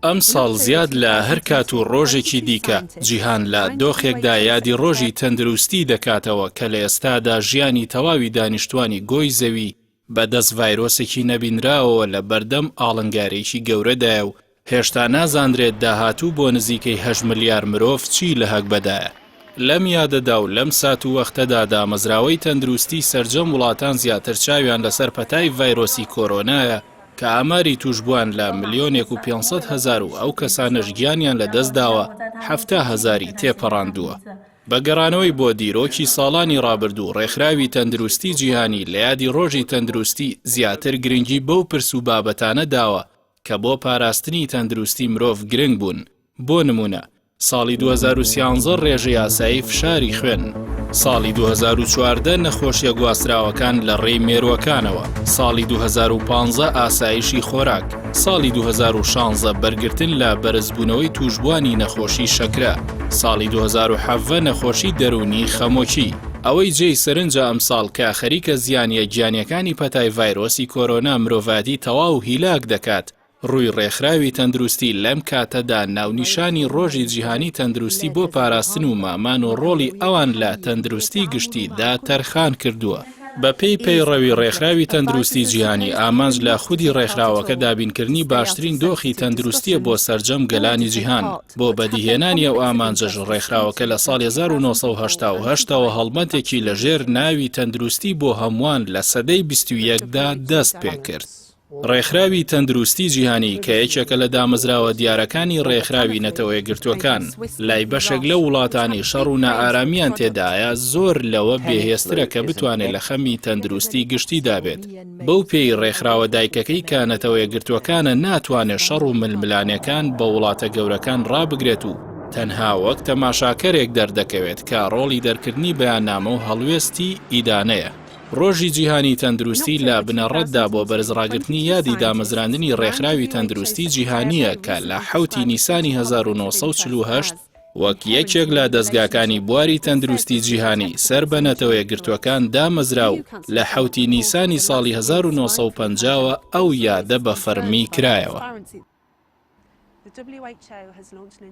ئەمساڵ زیاد لە هەر کات و ڕۆژێکی دیکە، جیهان لە دۆخێکدا یادی ڕۆژی تەندروستی دەکاتەوە کە لە ئێستادا ژیانی تەواوی دانیشتوانی گۆی زەوی بە دەست ڤایرۆسێکی نەبینراوەوە لە بەردەم ئاڵنگاریی گەورەدایە و هێشتا نازانرێت داهاتوو بۆ نزیکەی هەشت ملیار مرۆڤ چی لە هەگبەدایە. لەم یادەدا و لەم ساتووەختەدا دامەزراوەی تەندروستی سەرجەم وڵاتان زیاتر چاویان لەسەر پەتای ڤایرۆسی کۆرۆنایە کە ئاماری تووشبووان لە ملیۆنێک و 500 هەزار و ئەو کەسانەش گیانیان لەدەستداوە 70 هەزاری تێپەڕاندووە. بە گەڕانەوەی بۆ دیرۆکی ساڵانی ڕابردوو، ڕێکخراوی تەندروستی جیهانی لە یادی ڕۆژی تەندروستی زیاتر گرنگی بەو پرس و بابەتانە داوە کە بۆ پاراستنی تەندروستی مرۆڤ گرنگ بوون، بۆ نموونە ساڵی 2013 ڕێژەی ئاسایی فشاری خوێن، ساڵی 2014 نەخۆشیە گواستراوەکان لە ڕێی مێرووەکانەوە، ساڵی 2015 ئاسایشی خۆراک، ساڵی 2016 بەرگرتن لە بەرزبوونەوەی تووشبووانی نەخۆشی شەکرە، ساڵی 2017 نەخۆشی دەروونی خەمۆکی. ئەوەی جێی سەرنجە ئەمساڵ کە خەریکە زیانیە گیانیەکانی پەتای ڤایرۆسی کۆرۆنا مرۆڤایەتی تەواو هیلاک دەکات، ڕووی ڕێکخراوی تەندروستی لەم کاتەدا ناونیشانی ڕۆژی جیهانی تەندروستی بۆ پاراستن و مامان و ڕۆڵی ئەوان لە تەندروستی گشتی دا تەرخان کردووە. بە پێی پەیڕەوی ڕێکخراوی تەندروستی جیهانی، ئامانج لە خودی ڕێکخراوەکە دابینکردنی باشترین دۆخی تەندروستییە بۆ سەرجەم گەلانی جیهان، بۆ بەدیهێنانی ئەو ئامانجەش ڕێکخراوەکە لە ساڵی 1988 ەوە هەڵمەتێکی لە ژێر ناوی تەندروستی بۆ هەمووان لە سەدەی 21 دا دەست پێکرد. ڕێکخراوی تەندروستی جیهانی کە یەکێکە لە دامەزراوە دیارەکانی ڕێکخراوی نەتەوەیەکگرتووەکان، لای بەشێک لەو وڵاتانەی شەڕ و نائارامییان تێدایە زۆر لەوە بێهێزترە کە بتوانێت لە خەمی تەندروستی گشتیدا بێت، بەو پێی ڕێکخراوە دایکەکەی کە نەتەوەیەکگرتووەکانە ناتوانێت شەڕ و ململانێکان بە وڵاتە گەورەکان ڕابگرێت و تەنها وەک تەماشاکەرێک دەردەکەوێت کە ڕۆڵی دەرکردنی بەیاننامە و هەڵوێستی ئیدانەیە. ڕۆژی جیهانی تەندروستی لە بنەڕەتدا بۆ بەرزڕاگرتنی یادی دامەزراندنی ڕێکخراوی تەندروستی جیهانییە کە لە حەوتی نیسانی 1948 وەک یەکێک لە دەزگاکانی بواری تەندروستی جیهانی سەر بە نەتەوەیەکگرتووەکان دامەزرا و لە حەوتی نیسانی ساڵی 1950 وە ئەو یادە بە فەرمی کرایەوە.